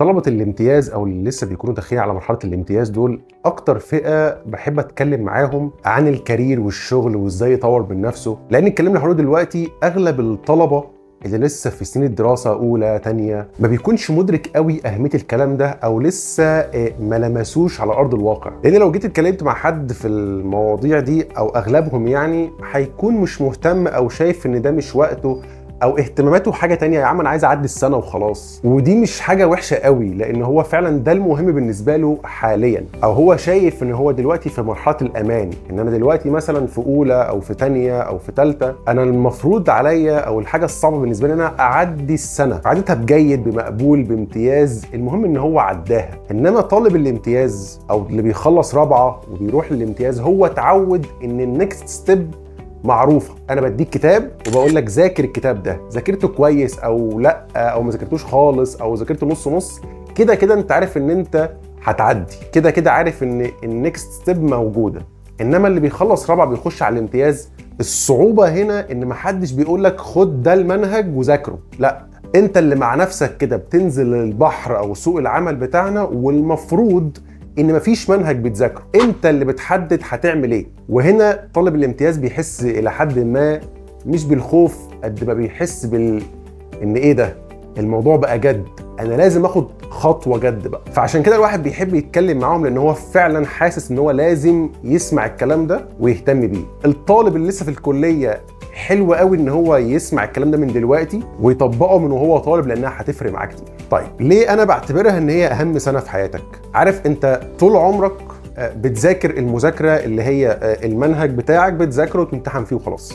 طلبة الامتياز او اللي لسه بيكونوا داخلين على مرحلة الامتياز دول اكتر فئة بحب اتكلم معاهم عن ال career والشغل وازاي يطور من نفسه، لان الكلام اللي هقوله دلوقتي اغلب الطلبة اللي لسه في سنين الدراسة أولى تانية ما بيكونش مدرك قوي أهمية الكلام ده، أو لسه ما لمسوش على أرض الواقع. لأن لو جيت اتكلمت مع حد في المواضيع دي أو أغلبهم يعني هيكون مش مهتم أو شايف إن ده مش وقته او اهتماماته حاجة تانية. يا عم انا عايز اعدي السنة وخلاص، ودي مش حاجة وحشة قوي لان هو فعلا ده المهم بالنسبة له حاليا، او هو شايف ان هو دلوقتي في مرحلة الامان، ان انا دلوقتي مثلا في اولى او في تانية او في تالتة، انا المفروض عليا او الحاجة الصعبة بالنسبة لي ان انا اعدي السنة، عديتها بجيد بمقبول بامتياز، المهم ان هو عداها. انما طالب الامتياز او اللي بيخلص رابعه وبيروح للامتياز هو اتعود ان ال next step معروفة، انا بديك كتاب وبقول لك ذاكر الكتاب ده، ذاكرته كويس او لا، او ما ذاكرتوش خالص، او ذاكرته نص نص، كده كده انت عارف ان انت هتعدي، كده كده عارف ان ال next step موجودة. انما اللي بيخلص رابعه بيخش على الامتياز، الصعوبة هنا ان محدش بيقول لك خد ده المنهج وذاكره، لا انت اللي مع نفسك كده بتنزل البحر او سوق العمل بتاعنا، والمفروض ان مفيش منهج بتذاكره، انت اللي بتحدد هتعمل ايه. وهنا طالب الامتياز بيحس الى حد ما مش بالخوف قد ما بيحس ان ايه ده، الموضوع بقى جد، انا لازم اخد خطوة جد بقى. فعشان كده الواحد بيحب يتكلم معاهم لان هو فعلا حاسس ان هو لازم يسمع الكلام ده ويهتم بيه. الطالب اللي لسه في الكلية حلو قوي ان هو يسمع الكلام ده من دلوقتي ويطبقه من وهو طالب، لانها هتفرق معاه كتير. طيب ليه انا بعتبرها ان هي اهم سنة في حياتك؟ عارف انت طول عمرك بتذاكر المذاكرة اللي هي المنهج بتاعك بتذاكره وتمتحن فيه وخلاص.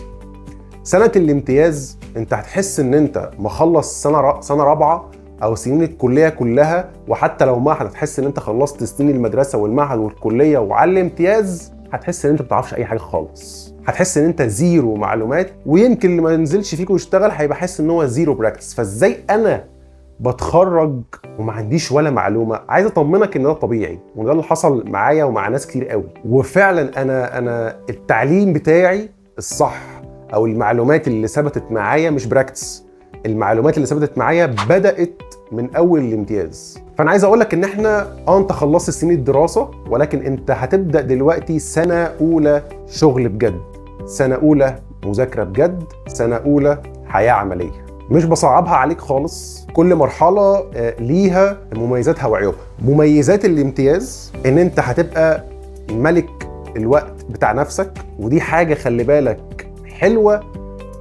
سنة الامتياز انت هتحس ان انت مخلص سنة رابعه او سنين الكلية كلها، وحتى لو معهد هتحس ان انت خلصت سنين المدرسة والمعهد والكلية، وعلى الامتياز هتحس ان انت ما بتعرفش اي حاجة خالص، هتحس ان انت zero معلومات، ويمكن اللي ما ينزلش فيك ويشتغل هيبقى حاسس ان هو zero practice. فازاي انا بتخرج وما عنديش ولا معلومة؟ عايز اطمنك ان ده طبيعي، وده اللي حصل معايا ومع ناس كتير قوي. وفعلا انا التعليم بتاعي الصح او المعلومات اللي ثبتت معايا مش practice، المعلومات اللي ثبتت معايا بدات من اول الامتياز. فانا عايز اقول لك ان احنا انت خلصت سنين الدراسة، ولكن انت هتبدا دلوقتي سنة اولى شغل بجد، سنة اولى مذاكرة بجد، سنة اولى حياة عملية. مش بصعبها عليك خالص، كل مرحلة ليها مميزاتها وعيوبها. مميزات الامتياز ان انت هتبقى ملك الوقت بتاع نفسك، ودي حاجة خلي بالك حلوة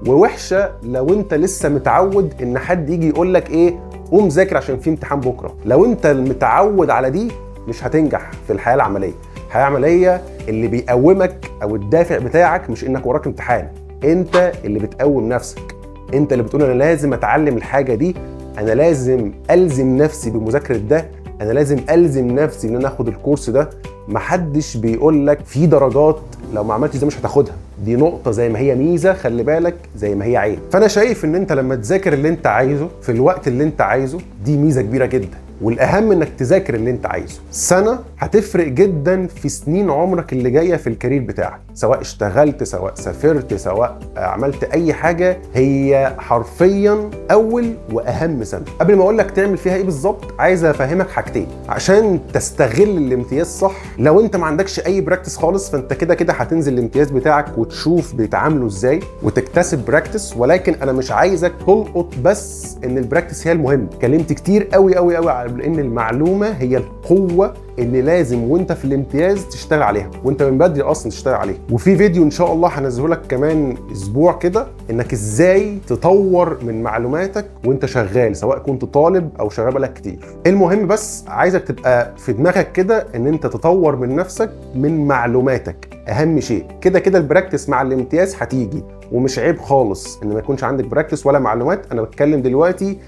ووحشه لو انت لسه متعود ان حد يجي يقول لك ايه قوم ذاكر عشان في امتحان بكره. لو انت متعود على دي مش هتنجح في الحياة العملية. الحياة العملية اللي بيقومك او الدافع بتاعك مش انك وراك امتحان، انت اللي بتقوم نفسك، انت اللي بتقول انا لازم اتعلم الحاجة دي، انا لازم الزم نفسي بمذاكره ده، انا لازم الزم نفسي ان انا اخد الكورس ده. محدش بيقول لك في درجات لو ما عملتش ده مش هتاخدها، دي نقطة زي ما هي ميزة خلي بالك زي ما هي عيب. فانا شايف ان انت لما تذاكر اللي انت عايزه في الوقت اللي انت عايزه دي ميزة كبيرة جدا، والاهم انك تذاكر اللي انت عايزه. سنة هتفرق جدا في سنين عمرك اللي جاية في ال career بتاعك، سواء اشتغلت سواء سافرت سواء عملت اي حاجة، هي حرفيا اول واهم سنة. قبل ما اقول لك تعمل فيها ايه بالظبط عايز افهمك حاجتين عشان تستغل الامتياز صح. لو انت ما عندكش اي practice خالص فانت كده كده هتنزل الامتياز بتاعك وتشوف بيتعاملوا ازاي وتكتسب practice، ولكن انا مش عايزك تلقط بس ان ال practice هي المهم. اتكلمت كتير قوي قوي قوي على ان المعلومة هي القوة اللي لازم وانت في الامتياز تشتغل عليها، وانت من بدري اصلا تشتغل عليها. وفي فيديو ان شاء الله هنزله لك كمان اسبوع كده انك ازاي تطور من معلوماتك وانت شغال، سواء كنت طالب او شغال بقالك كتير. المهم بس عايزك تبقى في دماغك كده ان انت تطور من نفسك من معلوماتك، اهم شيء. كده كده ال practice مع الامتياز هتيجي، ومش عيب خالص ان ما يكونش عندك practice ولا معلومات. انا بتكلم دلوقتي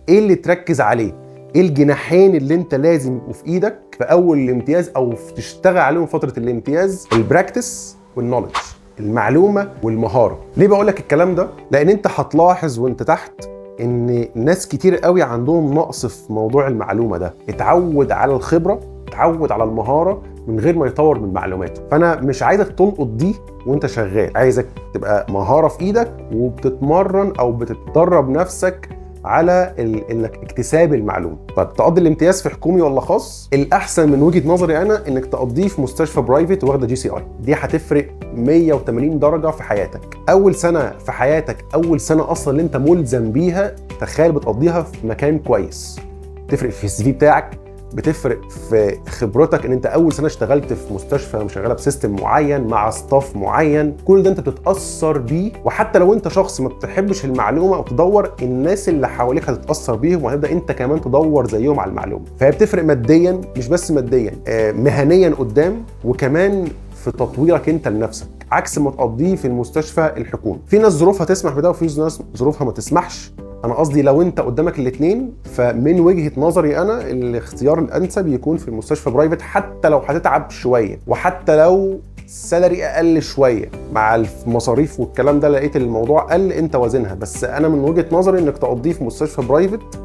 ايه اللي تركز عليه، ايه الجناحين اللي انت لازم يبقوا في ايدك في اول الامتياز او تشتغل عليهم فترة الامتياز، ال practice وال knowledge، المعلومة والمهاره. ليه بقول لك الكلام ده؟ لان انت هتلاحظ وانت تحت ان ناس كتير قوي عندهم نقص في موضوع المعلومة ده، اتعود على الخبرة، اتعود على المهارة من غير ما يطور من معلوماته. فانا مش عايزك تلقط دي وانت شغال، عايزك تبقى مهارة في ايدك وبتتمرن او بتتدرب نفسك على انك اكتساب المعلومة. طب تقضي الامتياز في حكومي ولا خاص؟ الاحسن من وجهه نظري انا انك تقضيه في مستشفى private واخده JCI، دي هتفرق 180 درجه في حياتك. اول سنة في حياتك، اول سنة اصلا اللي انت ملزم بيها، تخيل بتقضيها في مكان كويس، تفرق في ال CV بتاعك، بتفرق في خبرتك ان انت اول سنة اشتغلت في مستشفى شغالة ب system معين مع staff معين، كل ده انت بتتاثر بيه. وحتى لو انت شخص ما بتحبش المعلومة او تدور، الناس اللي حواليك هتتاثر بيهم وهتبدا انت كمان تدور زيهم على المعلومة. فهي بتفرق ماديا، مش بس ماديا، مهنيا قدام، وكمان في تطويرك انت لنفسك، عكس ما تقضيه في المستشفى الحكومي. في ناس ظروفها تسمح بده وفي ناس ظروفها ما تسمحش. انا قصدي لو انت قدامك الاثنين، فمن وجهه نظري انا الاختيار الانسب يكون في المستشفى private، حتى لو هتتعب شوية وحتى لو salary اقل شوية مع المصاريف والكلام ده، لقيت الموضوع قل انت وازنها. بس انا من وجهه نظري انك تقضيه في مستشفى private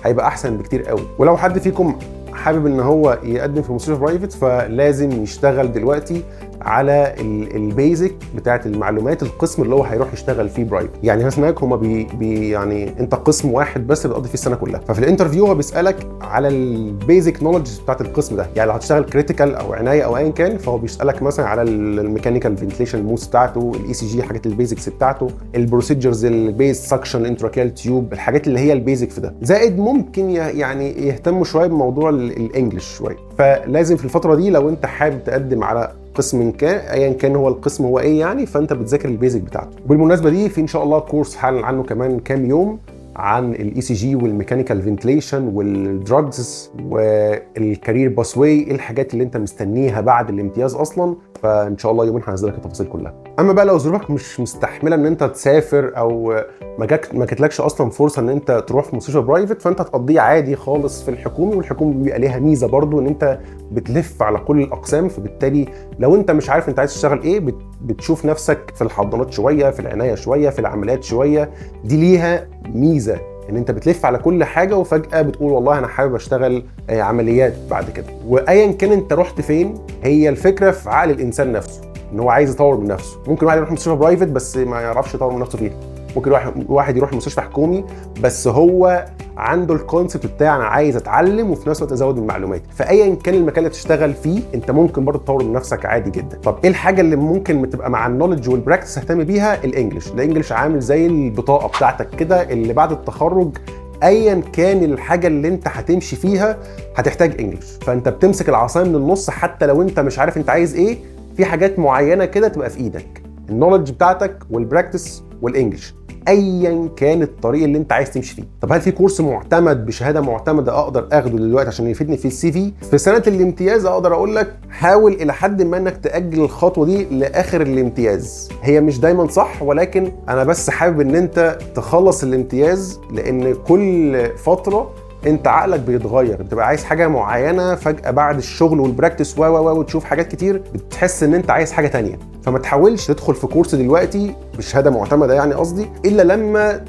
هيبقى احسن بكتير قوي. ولو حد فيكم حابب ان هو يقدم في مستشفى private، فلازم يشتغل دلوقتي على ال basic بتاعت المعلومات، القسم اللي هو هيروح يشتغل فيه private. يعني هناك هما بي بي يعني انت قسم واحد بس بتقضي فيه السنة كلها، ففي ال interview هو بيسالك على ال basic knowledge بتاعت القسم ده. يعني لو هتشتغل critical او عناية او ايا كان، فهو بيسالك مثلا على ال mechanical ventilation modes بتاعته، ال ECG، حاجات ال basics بتاعته، ال procedures ال base suction، endotracheal tube، الحاجات اللي هي ال basic في ده. زائد ممكن يعني يهتموا شوية بموضوع ال English شوية. فلازم في الفترة دي لو انت حابب تقدم على قسم كان ايا كان هو القسم هو ايه يعني، فانت بتذاكر ال basic بتاعته. وبالمناسبة دي في ان شاء الله كورس هعلن عنه كمان كام يوم عن ال ECG وال mechanical ventilation وال drugs وال career pathway، ايه الحاجات اللي انت مستنيها بعد الامتياز اصلا. فان شاء الله يومين هنزل لك التفاصيل كلها. اما بقى لو ظروفك مش مستحمله ان انت تسافر او ما جاتلكش اصلا فرصة ان انت تروح في مستشفى private، فانت تقضيه عادي خالص في الحكومي. والحكومي بيبقى ليها ميزة برضو ان انت بتلف على كل الاقسام، فبالتالي لو انت مش عارف انت عايز تشتغل ايه، بتشوف نفسك في الحضانات شويه، في العناية شويه، في العمليات شويه. دي ليها ميزة ان انت بتلف على كل حاجة، وفجاة بتقول والله انا حابب اشتغل عمليات بعد كده. وايا كان انت رحت فين، هي الفكرة في عقل الانسان نفسه ان هو عايز يطور من نفسه. ممكن واحد يروح مستشفى private بس ما يعرفش يطور من نفسه فيها، ممكن واحد يروح مستشفى حكومي بس هو عنده ال concept بتاع انا عايز اتعلم وفي نفس الوقت ازود من معلوماتي. فايا كان المكان اللي تشتغل فيه انت ممكن برضه تطور من نفسك عادي جدا. طب ايه الحاجة اللي ممكن تبقى مع ال knowledge وال practice اهتم بيها؟ ال English. ال English عامل زي البطاقة بتاعتك كده، اللي بعد التخرج ايا كان الحاجة اللي انت هتمشي فيها هتحتاج English. فانت بتمسك العصاية من النص، حتى لو انت مش عارف انت عايز ايه، في حاجات معينة كده تبقى في ايدك، ال knowledge بتاعتك وال practice وال English، ايا كان الطريق اللي انت عايز تمشي فيه. طب هل في كورس معتمد بشهادة معتمدة اقدر اخده دلوقتي عشان يفيدني في ال CV؟ في سنة الامتياز اقدر اقول لك حاول الى حد ما انك تاجل الخطوة دي لاخر الامتياز. هي مش دايما صح، ولكن انا بس حابب ان انت تخلص الامتياز، لان كل فترة انت عقلك بيتغير، بتبقى عايز حاجة معينة، فجاة بعد الشغل وال practice و و وتشوف حاجات كتير بتحس ان انت عايز حاجة تانية. فما تحاولش تدخل في كورس دلوقتي بشهادة معتمدة يعني قصدي، الا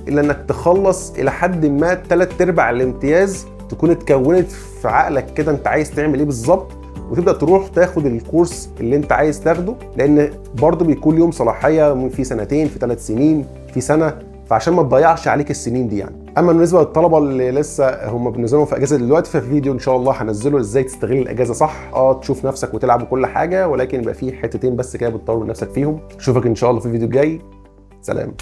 انك تخلص الى حد ما 3/4 الامتياز، تكون اتكونت في عقلك كده انت عايز تعمل ايه بالظبط، وتبدا تروح تاخد الكورس اللي انت عايز تاخده، لان برضه بيكون ليهم صلاحية في سنتين، في 3 سنين، في سنة، فعشان ما تضيعش عليك السنين دي يعني. اما بالنسبة للطلبة اللي لسه هم بالنسبة لهم في اجازه دلوقتي، ففي فيديو ان شاء الله هنزله ازاي تستغل الاجازة صح، تشوف نفسك وتلعب وكل حاجة، ولكن يبقى في حتتين بس كده بتطور من نفسك فيهم. اشوفك ان شاء الله في الفيديو الجاي. سلام.